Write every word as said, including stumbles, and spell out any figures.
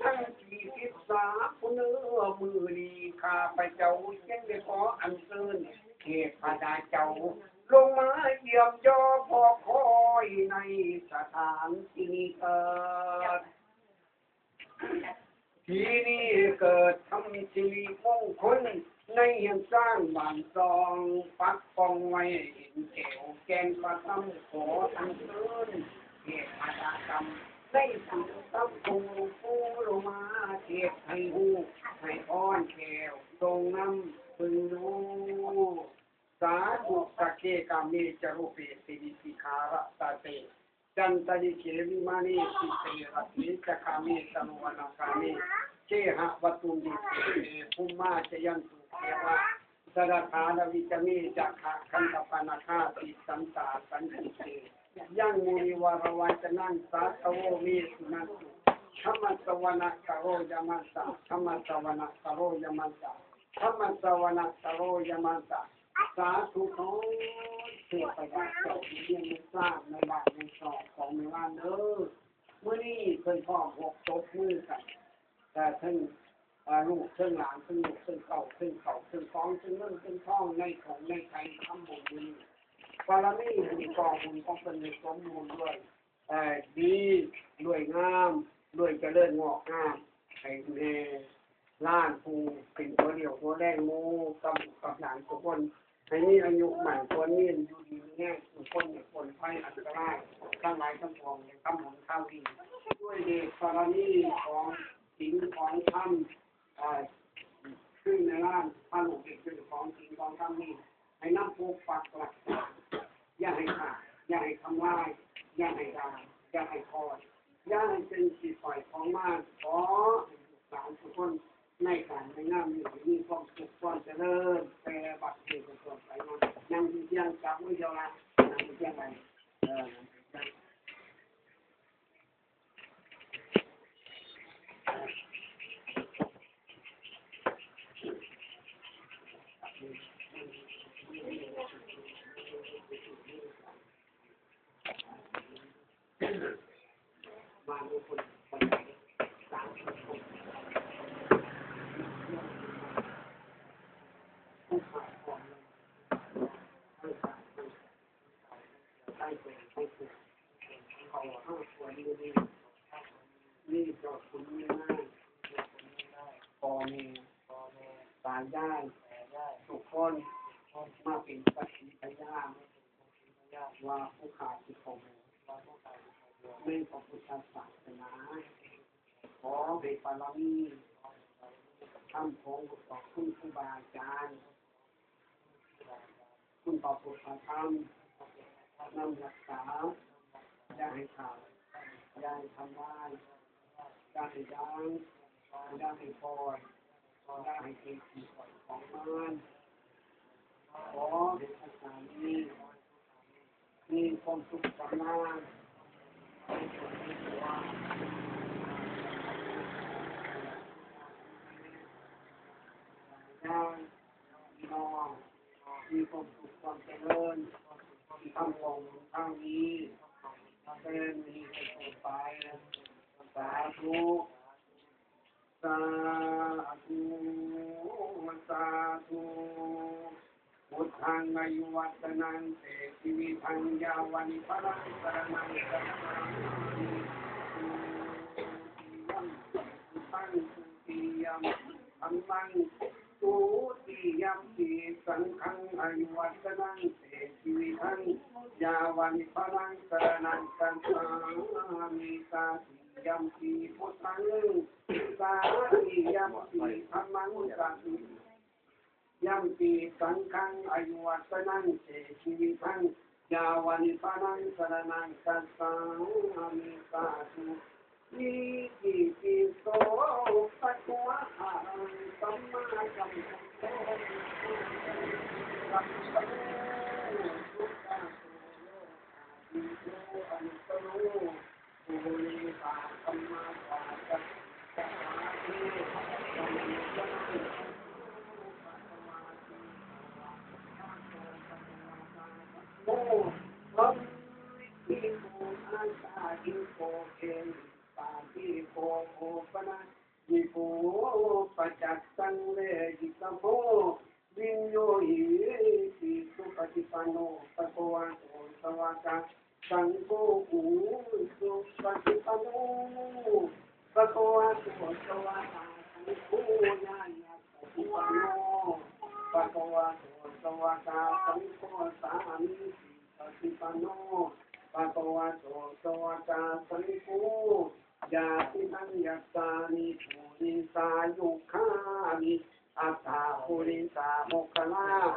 ทั้งสี่สิบสามผู้เนื้อมือนี้ข้าพเจ้าจึงได้ขออัญเชิญเทพดาเจ้าลงมาเยี่ยมยอพอคอยในสถานที่นี้เถิด ทีนี้เกิดทำสิริมงคลในเฮือนสร้างบ้านซอง ปักป้องไว้เห็นแก้วแก่นประทับ ขออัญเชิญเทพดาธรรมในสิริธรรมองค์ปู่ลงมาเทศน์ให้ฮู้ให้พรแก้วดวงนำเบิ่งดู สาธุ สักเข กาเม จ รูเป ติ วิภาคา รตาเต จันตริเข วิมาเน สิเต รัตเถ จ คาเม ตโน วนาคาเม เกหะ วะตุนดิ เต เต ภุมมา จ ยันตุ เทวา สะรัทธา รวิจ เม จักขะ คันธปะนะฆา ติสันตา สันติเต ยัง มุนิวรวาจนัง สาธโว เม สุนันตุ ธัมมัสสวนะกะโรยะมัสสะ ธัมมัสสวนะกะโรยะมัสสะ ธัมมัสสวนะกะโรยะมัสสะ สาธุ ขอเทพดาเจ้าที่เรียนในสร้างในบ้านในซอยของแม่บ้านเด้อ มื้อนี้เพิ่นพร้อมอกตบมือกัน แต่เพิ่น อ่า ลูกเพิ่นหลานเพิ่นลูกเพิ่นเต้าเพิ่นเข้าเพิ่นของเพิ่นเงินเพิ่นทองในของในไทยทำบุญมื้อนี้ บารมีบุญกองบุญของเพิ่นให้สมบูรณ์ด้วย เอ่อ ดี รวยงาม รวยเจริญงอกงาม ให้แม่ ล้านผู้เป็นหัวเรี่ยวหัวแรงหมู่กับลูกกับหลานทุกคน ให้มีอายุมั่นขวัญยืน อยู่ดีมีแรง ทุกคนอย่าพ้นภัยอันตรายทั้งหลายทั้งปวง ในคำหนทางดี ด้วยเดชบารมีของศีลของธรรม เอ่อ ซึ่งในล้านพระลูกเป็นเจ้าของศีลของธรรมนี้ ให้นำปกปักรักษา อย่าให้ขาด อย่าให้ทำลาย อย่าให้ด่าง อย่าให้คลอย อย่าให้เป็นที่ปล่อยของมาร ขอให้ลูกหลานทุกคนในการในงานนี้มีความสุขความเจริญ แต่บัดนี้เป็นต้นไปมา นั่งอยู่เที่ยงจับมือเดียวละ นั่งอยู่เที่ยงใด เออ นั่งอยู่เที่ยง นี่เจ้าคุณแม่นาง พ่อแม่ ตายาย ทุกคน มาเป็นสักขีพยาน ว่าผู้ข้าที่เขาแม่นพระพุทธศาสนา ขอให้บารมี ธรรมของหลวงพ่อคุณครูบาอาจารย์ คุณพระพุทธธรรมนำรักษา อย่าให้ขาด อย่าให้ทำลาย อย่าให้ด่าง อย่าให้คลอย อย่าให้เป็นที่ปล่อยของมาร ขอให้อาจารย์นี้ มีความสุขสำราญ พี่น้อง มีความสุขความเจริญ ที่ทำของทางนี้ เป็นมีให้สุขไป สาธุ สาธุ สาธุ พุทธังอายุวัฒนังเตชีวิตังยาวานิพพานังสรณังคัจฉามิ พุทธังทุติยมธัมมังทุติยมปีสังฆังอายุวัฒนังเตชีวิตังยาวานิพพานังสรณังคัจฉามิ สาธุ ยมปีพุทธัง สาธุ ยมปีธัมมัง สาธุ ยมปีสังฆังอายุวัฒนังเตชีวิตังยาวานิพพานังสรณังคัจฉามิ สาธุ อิติปิโสภะคะวะอะระหังสัมมาสัมพุทโธ สัพพัญญูสุปะโสโย โอ้ พระวิโกอาสาทิโกเกหิปาทิโกโภ pana nipo pacattan ve gitamo vinyo hi ti supatipano pagavato sawaka sangko u supatipano pagavato sawaka sangko yaya supatipano pagavato sawaka sangko sami supatipano pagavato sawaka sangko yati nang yatani puni sayukani ata puni samukana